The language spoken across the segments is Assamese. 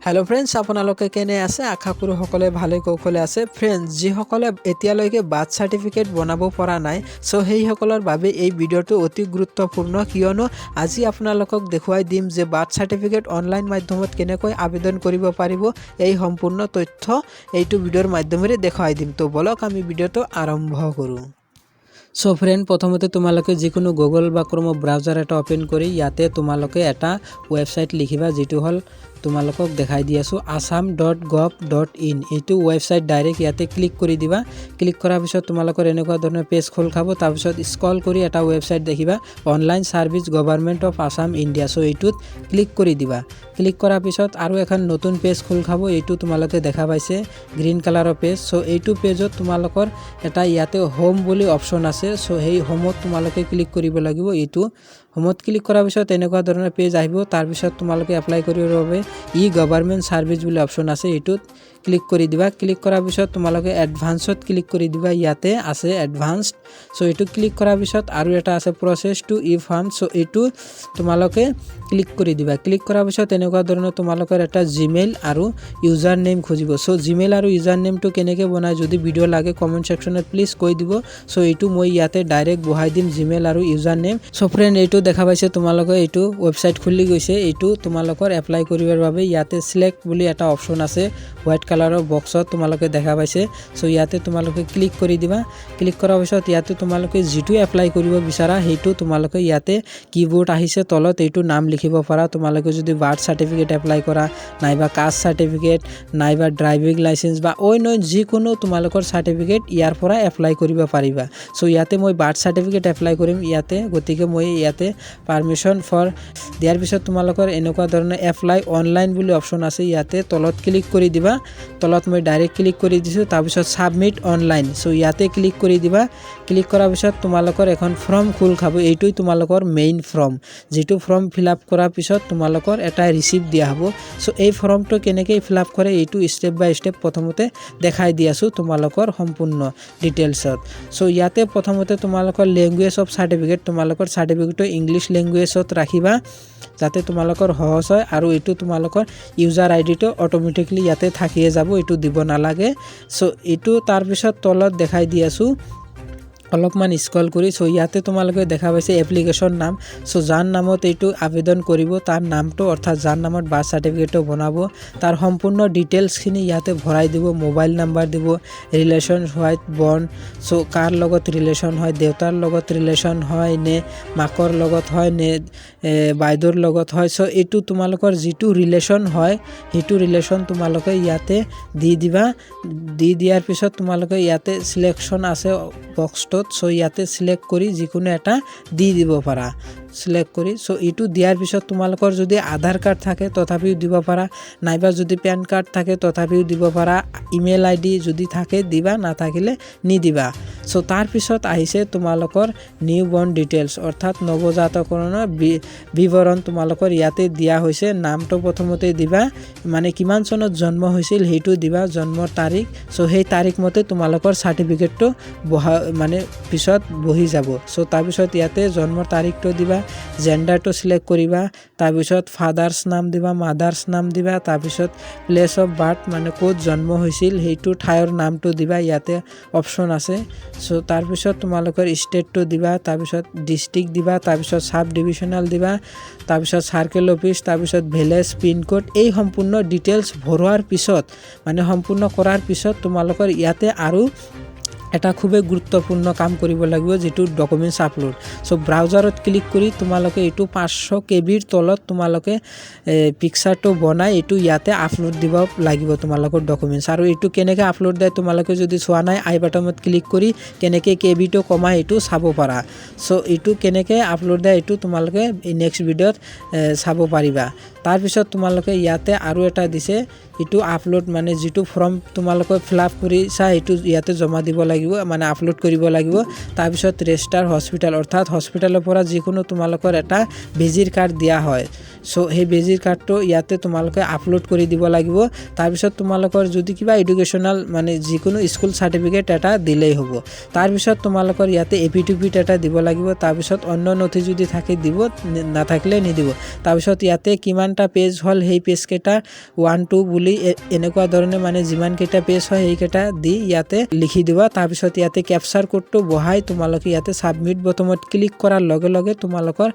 হেল্ল' ফ্ৰেণ্ডছ, আপোনালোকে কেনে আছে? আশা কৰোঁ সকলোৱে ভালে কৌশলে আছে। ফ্ৰেণ্ডছ, যিসকলে এতিয়ালৈকে বাৰ্থ চাৰ্টিফিকেট বনাব পৰা নাই, চ' সেইসকলৰ বাবে এই ভিডিঅ'টো অতি গুৰুত্বপূৰ্ণ, কিয়নো আজি আপোনালোকক দেখুৱাই দিম যে বাৰ্থ চাৰ্টিফিকেট অনলাইন মাধ্যমত কেনেকৈ আবেদন কৰিব পাৰিব। এই সম্পূৰ্ণ তথ্য এইটো ভিডিঅ'ৰ মাধ্যমেৰে দেখুৱাই দিম। তো বলক, আমি ভিডিঅ'টো আৰম্ভ কৰোঁ। চ' ফ্ৰেণ্ড, প্ৰথমতে তোমালোকে যিকোনো গুগল বা ক্ৰম ব্ৰাউজাৰ এটা অ'পেন কৰি ইয়াতে তোমালোকে এটা ৱেবছাইট লিখিবা, যিটো হ'ল তোমালোকক দেখাই দি আছোঁ, assam.gov.in। এইটো ৱেবছাইট ডাইৰেক্ট ইয়াতে ক্লিক কৰি দিবা। ক্লিক কৰাৰ পিছত তোমালোকৰ এনেকুৱা ধৰণৰ পেজ খোল খাব। তাৰপিছত স্ক্ৰল কৰি এটা ৱেবছাইট দেখিবা, Online Service, Government of Assam, India। চ' এইটোত ক্লিক কৰি দিবা। ক্লিক কৰাৰ পিছত আৰু এখন নতুন পেজ খোল খাব। এইটো তোমালোকে দেখা পাইছে, গ্ৰীণ কালাৰৰ পেজ। চ' এইটো পেজত তোমালোকৰ এটা ইয়াতে হোম বুলি অপশ্যন আছে। চ' সেই হোমত তোমালোকে ক্লিক কৰিব লাগিব। এইটো হোমত ক্লিক কৰাৰ পিছত এনেকুৱা ধৰণৰ পেজ আহিব। তাৰপিছত তোমালোকে এপ্লাই কৰিবৰ বাবে ই গভাৰ্মেণ্ট ছাৰ্ভিচ বুলি অপশ্যন আছে, এইটোত ক্লিক কৰি দিবা। ক্লিক কৰাৰ পিছত তোমালোকে এডভান্সত ক্লিক কৰি দিবা। ইয়াতে আছে এডভান্সড। চ' এইটো ক্লিক কৰাৰ পিছত আৰু এটা আছে প্ৰচেছ টু ই ফৰ্ম। চ' এইটো তোমালোকে ক্লিক কৰি দিবা। ক্লিক কৰাৰ পিছত এনেকুৱা ধৰণৰ তোমালোকৰ এটা জিমেইল আৰু ইউজাৰ নেম খুজিব। চ' জিমেইল আৰু ইউজাৰ নেমটো কেনেকৈ বনায়, যদি ভিডিঅ' লাগে কমেণ্ট ছেকশ্যনত প্লিজ কৈ দিব। চ' এইটো মই ইয়াতে ডাইৰেক্ট বহাই দিম, জিমেইল আৰু ইউজাৰ নেম। চ' ফ্ৰেণ্ড, এইটো দেখা পাইছে তোমালোকে, এইটো ৱেবছাইট খুলি গৈছে। এইটো তোমালোকৰ এপ্লাই কৰিবৰ বাবে ইয়াতে চিলেক্ট বুলি এটা অপশ্যন আছে, হোৱাইট কালাৰৰ বক্সত তোমালোকে দেখা পাইছে। চ' ইয়াতে তোমালোকে ক্লিক কৰি দিবা। ক্লিক কৰাৰ পিছত ইয়াতে তোমালোকে যিটো এপ্লাই কৰিব বিচাৰা, সেইটো তোমালোকে ইয়াতে কীবৰ্ড আহিছে তলত, এইটো নাম লিখিব পাৰা। তোমালোকে যদি বাৰ্থ চাৰ্টিফিকেট এপ্লাই কৰা, নাইবা কাষ্ট চাৰ্টিফিকেট, নাইবা ড্ৰাইভিং লাইচেঞ্চ বা অন্য যিকোনো তোমালোকৰ চাৰ্টিফিকেট ইয়াৰ পৰা এপ্লাই কৰিব পাৰিবা। চ' ইয়াতে মই বাৰ্থ চাৰ্টিফিকেট এপ্লাই কৰিম ইয়াতে, গতিকে মই ইয়াতে পাৰ্মিশ্যন ফৰ দিয়াৰ পিছত তোমালোকৰ এনেকুৱা ধৰণৰ এপ্লাই অনলাইন বুলি অপশ্যন আছে, ইয়াতে তলত ক্লিক কৰি দিবা। তলত মই ডাইৰেক্ট ক্লিক কৰি দিছোঁ। তাৰপিছত ছাবমিট অনলাইন, চ' ইয়াতে ক্লিক কৰি দিবা। ক্লিক কৰাৰ পিছত তোমালোকৰ এখন ফৰ্ম খোল খাব। এইটোৱেই তোমালোকৰ মেইন ফৰ্ম, যিটো ফৰ্ম ফিল আপ কৰাৰ পিছত তোমালোকৰ এটা ৰিচিপ্ট দিয়া হ'ব। চ' এই ফৰ্মটো কেনেকৈ ফিল আপ কৰে, এইটো ষ্টেপ বাই ষ্টেপ প্ৰথমতে দেখাই দি আছোঁ তোমালোকৰ সম্পূৰ্ণ ডিটেইলছত। চ' ইয়াতে প্ৰথমতে তোমালোকৰ লেংগুৱেজ অফ চাৰ্টিফিকেট, তোমালোকৰ চাৰ্টিফিকেটটো ইংলিছ লেংগুৱেজত ৰাখিবা, যাতে তোমালোকৰ সহজ হয়। আৰু এইটো তোমালোকৰ ইউজাৰ আই ডিটো অট'মেটিকলি ইয়াতে থাকিয়ে যাব, এইটো দিব নালাগে। চ' এইটো তাৰপিছত তলত দেখাই দি আছোঁ অলপমান স্ক্ৰল কৰি। চ' ইয়াতে তোমালোকে দেখা পাইছে এপ্লিকেশ্যন নাম। চ' যাৰ নামত এইটো আবেদন কৰিব, তাৰ নামটো, অৰ্থাৎ যাৰ নামত বাৰ্থ চাৰ্টিফিকেটটো বনাব, তাৰ সম্পূৰ্ণ ডিটেইলছখিনি ইয়াতে ভৰাই দিব। মোবাইল নাম্বাৰ দিব, ৰিলেশ্যন হোৱাইট বৰ্ণ, চ' কাৰ লগত ৰিলেশ্যন হয়, দেউতাৰ লগত ৰিলেশ্যন হয় নে মাকৰ লগত হয় নে বাইদেউৰ লগত হয়। চ' এইটো তোমালোকৰ যিটো ৰিলেশ্যন হয়, সেইটো ৰিলেশ্যন তোমালোকে ইয়াতে দি দিবা। দি দিয়াৰ পিছত তোমালোকে ইয়াতে চিলেকশ্যন আছে বক্সটোত, চ' ইয়াতে চিলেক্ট কৰি যিকোনো এটা দি দিব পাৰা চিলেক্ট কৰি। চ' এইটো দিয়াৰ পিছত তোমালোকৰ যদি আধাৰ কাৰ্ড থাকে তথাপিও দিব পাৰা, নাইবা যদি পেন কাৰ্ড থাকে তথাপিও দিব পাৰা। ইমেইল আই ডি যদি থাকে দিবা, নাথাকিলে নিদিবা। চ' তাৰপিছত আহিছে তোমালোকৰ নিউ বৰ্ণ ডিটেইলছ, অৰ্থাৎ নৱজাতকৰণৰ বিৱৰণ তোমালোকৰ ইয়াতে দিয়া হৈছে। নামটো প্ৰথমতে দিবা, মানে কিমান চনত জন্ম হৈছিল সেইটো দিবা, জন্মৰ তাৰিখ। চ' সেই তাৰিখ মতে তোমালোকৰ চাৰ্টিফিকেটটো বহা মানে পিছত বহি যাব। চ' তাৰপিছত ইয়াতে জন্মৰ তাৰিখটো দিবা, জেণ্ডাৰটো চিলেক্ট কৰিবা, তাৰপিছত ফাদাৰ্ছ নাম দিবা, মাদাৰ্ছ নাম দিবা, তাৰপিছত প্লেচ অফ বাৰ্থ, মানে ক'ত জন্ম হৈছিল সেইটো ঠাইৰ নামটো দিবা, ইয়াতে অপশ্যন আছে। চ' তাৰপিছত তোমালোকৰ ষ্টেটটো দিবা, তাৰপিছত ডিষ্ট্ৰিক্ট দিবা, তাৰপিছত চাব ডিভিশ্যনেল দিবা, তাৰপিছত চাৰ্কেল অফিচ, তাৰপিছত ভিলেজ, পিনক'ড। এই সম্পূৰ্ণ ডিটেইলছ ভৰোৱাৰ পিছত, মানে সম্পূৰ্ণ কৰাৰ পিছত তোমালোকৰ ইয়াতে আৰু এটা খুবেই গুৰুত্বপূৰ্ণ কাম কৰিব লাগিব, যিটো ডকুমেণ্টছ আপলোড। চ' ব্ৰাউজাৰত ক্লিক কৰি তোমালোকে এইটো 500 কেবিৰ তলত তোমালোকে পিকচাৰটো বনাই এইটো ইয়াতে আপলোড দিব লাগিব তোমালোকৰ ডকুমেণ্টছ। আৰু এইটো কেনেকৈ আপলোড দিয়ে, তোমালোকে যদি চোৱা নাই, আই বাটনত ক্লিক কৰি কেনেকৈ কেবিটো কমাই এইটো চাব পাৰা। চ' এইটো কেনেকৈ আপলোড দিয়ে, এইটো তোমালোকে নেক্সট ভিডিঅ'ত চাব পাৰিবা। তাৰপিছত তোমালোকে ইয়াতে আৰু এটা দিছে, এইটো আপলোড, মানে যিটো ফৰ্ম তোমালোকে ফিল আপ কৰিছা, সেইটো ইয়াতে জমা দিব লাগিব, মানে আপলোড কৰিব লাগিব। তাৰপিছত ৰেজিষ্টাৰ হস্পিটেল, অৰ্থাৎ হস্পিটেলৰ পৰা যিকোনো তোমালোকৰ এটা বেজিৰ কাৰ্ড দিয়া হয়, চ' সেই বেজিৰ কাৰ্ডটো ইয়াতে তোমালোকে আপলোড কৰি দিব লাগিব। তাৰপিছত তোমালোকৰ যদি কিবা এডুকেশ্যনেল, মানে যিকোনো স্কুল চাৰ্টিফিকেট এটা দিলেই হ'ব। তাৰপিছত তোমালোকৰ ইয়াতে এফিডেভিট এটা দিব লাগিব। তাৰপিছত অন্য নথি যদি থাকে দিব, নাথাকিলে নিদিব। তাৰপিছত ইয়াতে কিমান যিমানটা পেজ হ'ল, সেই পেজকেইটা 1, 2 বুলি এনেকুৱা ধৰণে, মানে যিমানকেইটা পেজ হয় সেইকেইটা দি ইয়াতে লিখি দিবা। তাৰপিছত ইয়াতে কেপচাৰ কোডটো বহাই তোমালোকে ইয়াতে ছাবমিট বটমত ক্লিক কৰাৰ লগে লগে তোমালোকৰ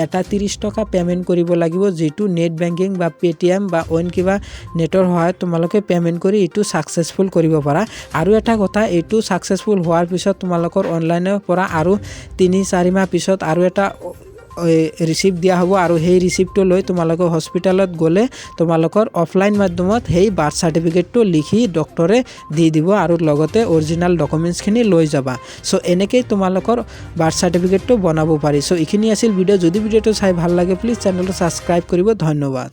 এটা 30 টকা পে'মেণ্ট কৰিব লাগিব, যিটো নেট বেংকিং বা পে'টিএম বা অইন কিবা নেটৰ সহায়ত তোমালোকে পে'মেণ্ট কৰি এইটো ছাকচেছফুল কৰিব পাৰা। আৰু এটা কথা, এইটো ছাকচেছফুল হোৱাৰ পিছত তোমালোকৰ অনলাইনৰ পৰা আৰু 3-4 মাহ পিছত আৰু এটা ৰিচিপ্ট দিয়া হ'ব আৰু সেই ৰিচিপ্টটো লৈ তোমালোকে হস্পিটেলত গ'লে তোমালোকৰ অফলাইন মাধ্যমত সেই বাৰ্থ চাৰ্টিফিকেটটো লিখি ডক্টৰে দি দিব আৰু লগতে অৰিজিনেল ডকুমেণ্টছখিনি লৈ যাবা। চ' এনেকেই তোমালোকৰ বাৰ্থ চাৰ্টিফিকেটটো বনাব পাৰি। চ' এইখিনি আছিল ভিডিঅ'। যদি ভিডিঅ'টো চাই ভাল লাগে, প্লিজ চেনেলটো ছাবস্ক্ৰাইব কৰিব। ধন্যবাদ।